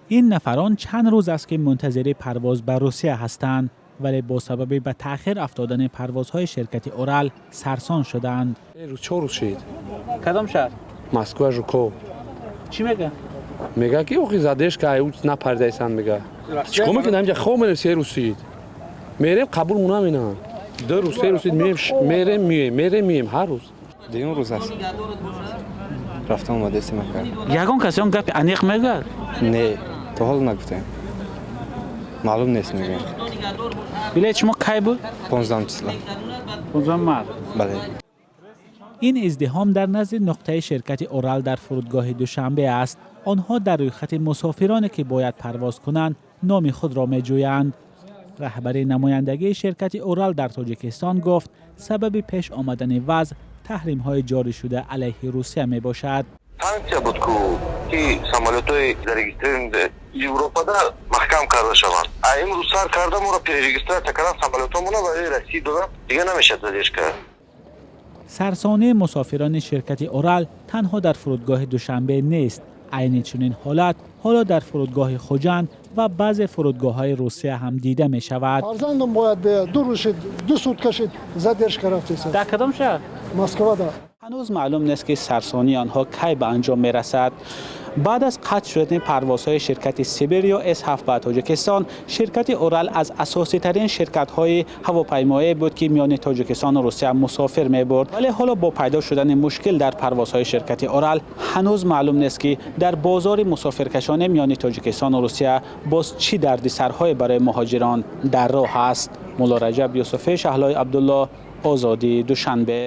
Ин нафарон чанд рӯз аст, ки мунтазири парвоз ба Русия ҳастанд, вале бо сабаби ба таъхир афтодани парвозҳои ширкати Урал сарсон шудаанд. Рӯз, 4 рӯз шид. Кадом шаҳр? Москва, Жуков. Чӣ мега? Мега, ки охи задержка напардайсан, мега. Чикор мекунем? Инҷа хоб мерем, 3 рӯз шид. Мерем, қабул намекунанд. 2 рӯз, 3 рӯз шид, меем, мерем, мием, мерем, мием ҳар рӯз. Дуюм рӯз аст. Рафта омадастем, ака. Ягон касе он гапи аниқ мегӯяд? Не, то ҳол нагуфтем. Маълум нест, мегӯем. Билет шумо кай буд? 15 числа. 15 март? Бале. Ин издиҳом дар назди нуқтаи ширкати Урал дар фурудгоҳи Душанбе аст. Онҳо дар рӯйхати мусофироне, ки бояд парвоз кунанд, номи худро меҷӯянд. Раҳбари намояндагии ширкати Урал дар Тоҷикистон гуфт, сабаби пеш омадани вазъ таҳримҳои ҷорӣшуда алайҳи Русия мебошад. Санкция буд ку, ки самолётҳои зарегистрированный Европада маҳкам карда шаванд. А имрӯз сар карда моро перерегистрация кардан, самолётҳомона барои Россия додам, дига намешад задержка. Сарсонии мусофирони ширкати Урал танҳо дар фурудгоҳи Душанбе нест. Айни чунин ҳолат ҳоло дар фурудгоҳи Хуҷанд ва баъзе фурудгоҳҳои Русия ҳам дида мешавад. Фарзандам бояд биёяд, 2 рӯз шид, 2 сутка шид, задержка рафтеса. Дар кадом шаҳр? Москвада. Ҳанӯз маълум нест, ки сарсонии онҳо кай ба анҷом мерасад. Баъд аз қатъ шудани парвозҳои ширкати Сибир ё С7 ба Тоҷикистон, ширкати Урал аз асоситарин ширкатҳои ҳавопаймоӣ буд, ки миёни Тоҷикистону Русия мусофир мебурд. Вале ҳоло бо пайдо шудани мушкил дар парвозҳои ширкати Урал ҳанӯз маълум нест, ки дар бозори мусофиркашонӣ миёни Тоҷикистону Русия боз чӣ дардисарҳое барои муҳоҷирон дар роҳ аст. Мулло Раҷаб Юсуфӣ, Шаҳлои Абдулло, Озодӣ, Душанбе.